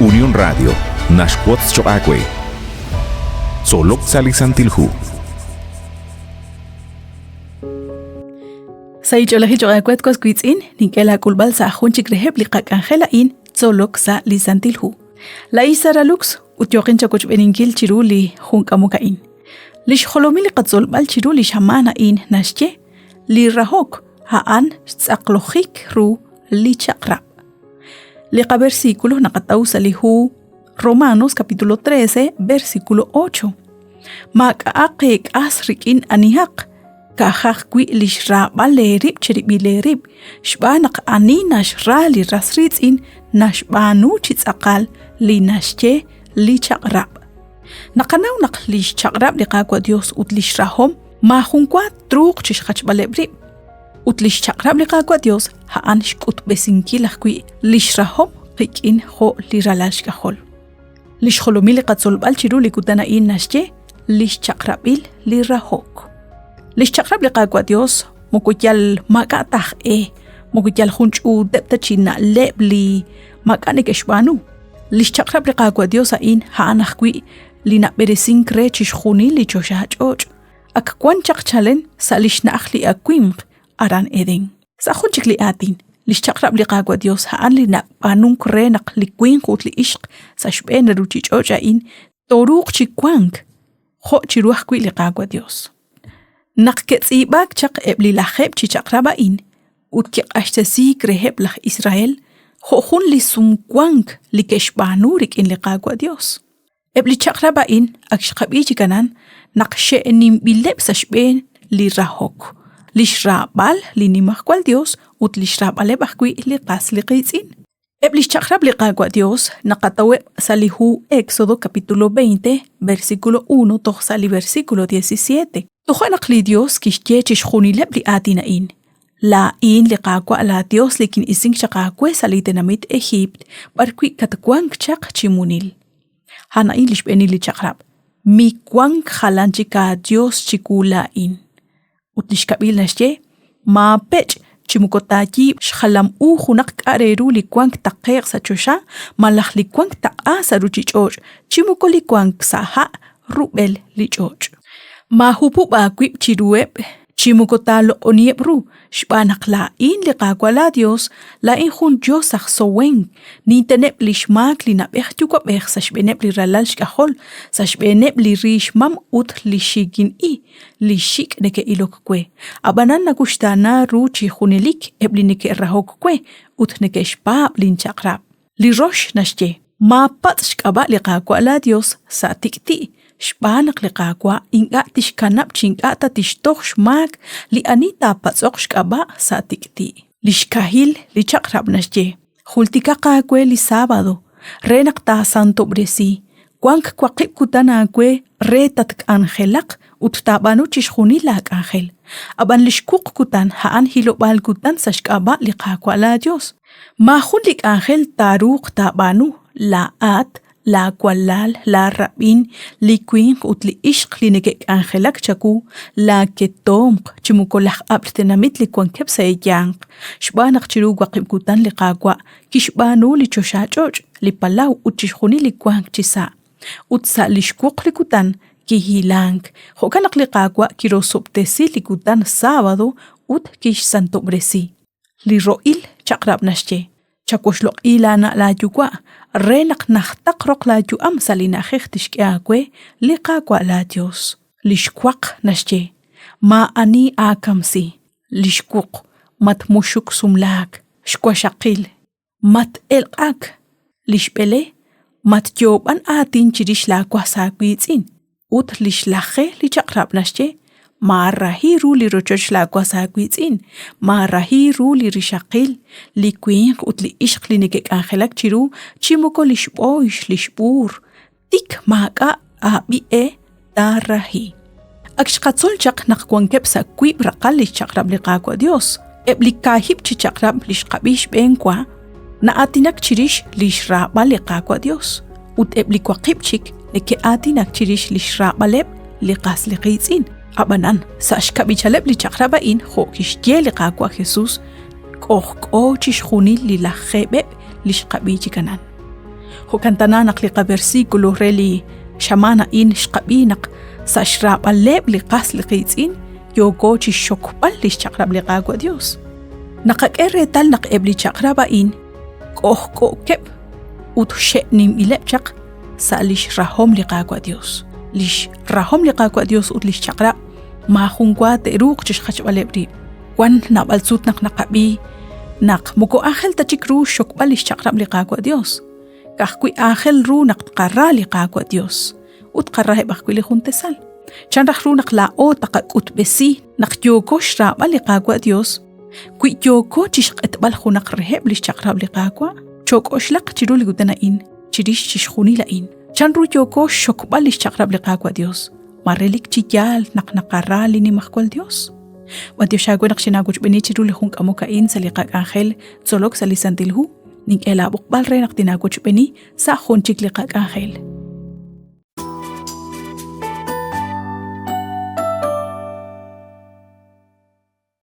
Unión Radio naxwotz choq' aawe. Tzolok sa' li Santil Hu. Sa' ich'oolejil choq' aawe was wiitz'in, nink'e laak'ulb'al sa' jun chik reheb' li qak'anjel a'in tzolok sa' li Santil Hu. Laa'in Sara Lux ut yooqin chawochb'eeninkil chiru li jun k'amok a'in. Li xjolomil li qatzolb'al chiru li xamaan a'in naxye li rahok a'an xtz'aqlojik ru li chaq'rab'. Li qaversículo naqataw sa' li hu Romanos capítulo 13, versículo 8. Maak'a'aq eek'as rik'in anihaq, ka'ajaq wi' li xraab'al eerib' cherib'il eerib', xb'aan naq ani naxra li ras riitz'in naxb'aanu chi tz'aqal li naxye li chaq'rab'. Naqanaw naq li xchaq'rab' li Qaawa' Dios ut li xrahom maajunwa truuq chi xjachb'aleb' rib'. Ut li xchaq'rab' li Qaawa' Dios a'an xk'utb'esinkil ajwi' li xrahom qik'in jo' li ralal xk'ajol. Li xjolomil li qatzolb'al chiru li kutan a'in naxye li xchaq'rab'il li rahok. Li xchaq'rab' li Qaawa' Dios moko yal maak'a' taj e, moko yal jun ch'uuteb' ta chi na'leb' li maak'a' neke'xb'aanu. Li xchaq'rab' li Qaawa' Dios a'in a'an ajwi' li nab'eresink re chixjunil li choxa ch'och'. Ak wan chaq chalen sa' li xna'aj li awimq aran Edén. Sa' jun chik li aatin, li xchaq'rab' li Qaawa' Dios a'an li nab'aanunk re naq li winq ut li ixq sa' xb'een li ruuchich'och' a'in tooruuq chi wank jo' chiru ajwi' li Qaawa' Dios. Naq ke'tz'iib'aak chaq eb' li lajeeb' chi chaq'rab' a'in ut kiq'axtesiik reheb' laj Israel jo' jun li sumwank li ke'xb'aanu rik'in li Qaawa' Dios. Eb' li chaq'rab' a'in ak xqab'i chi kanan naq xe'ninb'ileb' sa' xb'een li rahok, li xraab'al li Nimajwal Yos ut li xraab'aleb' ajwi' li qas li qiitz'in. Eb' li xchaq'rab' li Qaawa' Yos naqataweb' sa' li hu Éxodo capítulo 20, versículo 1 toj sa' li versículo 17. Toja' naq li Yos kixye chixjunileb' li aatin a'in, Laa'in li Qaawa' laaYos li kin'isink chaq aawe sa' li tenamit Ejiipt b'arwi' katwank chaq chi munil. A'an a'in li xb'eenil li chaq'rab': Miwank jalan chik aayos chiwu laa'in. Ut li xkab'il naxye: Maapech' chi moko taayiib' xjalam u junaq k'a' re ru li wank taqe'q sa' choxa malaj li wank taq'a sa' ruuchich'och' chi moko li wank sa' ha' rub'el li ch'och'. Maahupub' aawib' chiruheb' chi moko taaloq'oniheb' ru, xb'aan naq laa'in li Qaawa' laaYos, laa'in jun Yos aj sowen, ninteneb' li xmaak li na'b'ej yuwa'b'ej sa' xb'eeneb' li ralal xk'ajol, sa' xb'eeneb' li ri xmam ut li xikin-i, li xik' neke'ilok we. Ab'anan nawuxtaana ru chi junelik eb' li neke'rahok we ut neke'xpaab' linchaq'rab'. Li rox naxye, Maapatz' xk'ab'a' li Qaawa' laaYos sa' tik'ti', xb'aan naq li Qaawa' ink'a' tixkanab' chi ink'a' ta tixtoj xmaak li ani taapatz'oq xk'ab'a' sa' tik'ti'. Li xkahil li chaq'rab' naxye, Jultikaq aawe li sábado re naq taasantob'resi. Wank waqib' kutan aawe re tatk'anjelaq ut taab'aanu chixjunil laak'anjel. Ab'an li xwuq kutan a'an hilob'aal kutan sa' xk'ab'a' li Qaawa' laaYos. Maajun li k'anjel taaruuq taab'aanu laa'at, laawalal, laarab'in, li winq ut li ixq li neke'k'anjelak chawu, laaketomq, chi moko laj ab'l tenamit li wankeb' sa' eeyanq, xb'aan naq chiru waqib' kutan li Qaawa' kixb'aanu li choxach'och', li palaw ut chixjunil li wank chisa'. Ut sa' li xwuq li kutan kihilank. Jo'kan naq li Qaawa' kirosob'tesi li kutan sábado ut kixsantob'resi. Li ro'il chaq'rab' naxye, Chawoxloq'i laana' laayuwa' re naq najtaq roq laayu'am sa' li na'ajej tixk'e aawe li Qaawa' laaYos. Li xwaq naxye, Maa'ani aakamsi. Li xwuq, Matmuxuk sumlaak. Xwaxaqil, Mat-elq'ak. Li xb'ele, Matyoob'an aatin chirix laawas aawiitz'in. Ut li xlaje li chaq'rab' naxye, Maarahi ru li rochoch laawas aawiitz'in, maarahi ru li rixaqil, li winq ut li ixq li neke'k'anjelak chiru chi moko li xb'ooyx li xb'uur, tik maak'a' aab'i e taarahi. Ak xqatzol chaq naq wankeb' sa' wiib' raqal li xchaq'rab' li Qaawa' Dios. Eb' li kaahib' chi chaq'rab' li xqab'i xb'een wa na'aatinak chirix li xraab'al li Qaawa' Dios ut eb' li waqib' chik neke'aatinak chirix li xraab'aleb' li qas li qiitz'in. Ab'anan, sa' xkab'ichaleb' li chaq'rab' a'in jo' kixye li Qaawa' Jesus, k'ojk'o chixjunil li lajeeb'eb' li xqab'i chi kanan. Jo'kan tana naq li qaversículo re li xamaan a'in xqab'i naq sa' xraab'aleb' li qas li qiitz'in yooko chi xxokb'al li xchaq'rab' li Qaawa' Dios. Naqak'e reetal naq eb' li chaq'rab' a'in k'ojk'o'keb' ut xe'ninb'ileb' chaq sa' lix rahom li Qaawa' Dios. Lix rahom li Qaawa' Dios ut lix chaq'rab' maajun wa te'ruuq chixjachb'aleb' rib'. Wan naab'al sut naq naqab'i naq moko aajel ta chik ru xxokb'al lix chaq'rab' li Qaawa' Dios. Ka'ajwi' aajel ru naq tqara li Qaawa' Dios ut tqaraheb' ajwi' li jun tasal. Chan raj ru naq laa'o taqak'utb'esi naq yooko xraab'al li Qaawa' Dios wi yooko chixq'etb'al junaq reheb' lix chaq'rab' li Qaawa'? Chook'oxlaq chiru li kutan a'in chirix chixjunil a'in. Chan ru yooko xxokb'al lix chaq'rab' li Qaawa' Dios? Ma relik chi yaal naq naqara li Nimajwal Dios? B'antiox aawe naq xinaawochb'eeni chiru li jun k'amok a'in sa' li qak'anjel Tzolok sa' li Santil Hu. Nink'e laab'oqb'al re naq tinaawochb'eeni sa' jun chik li qak'anjel.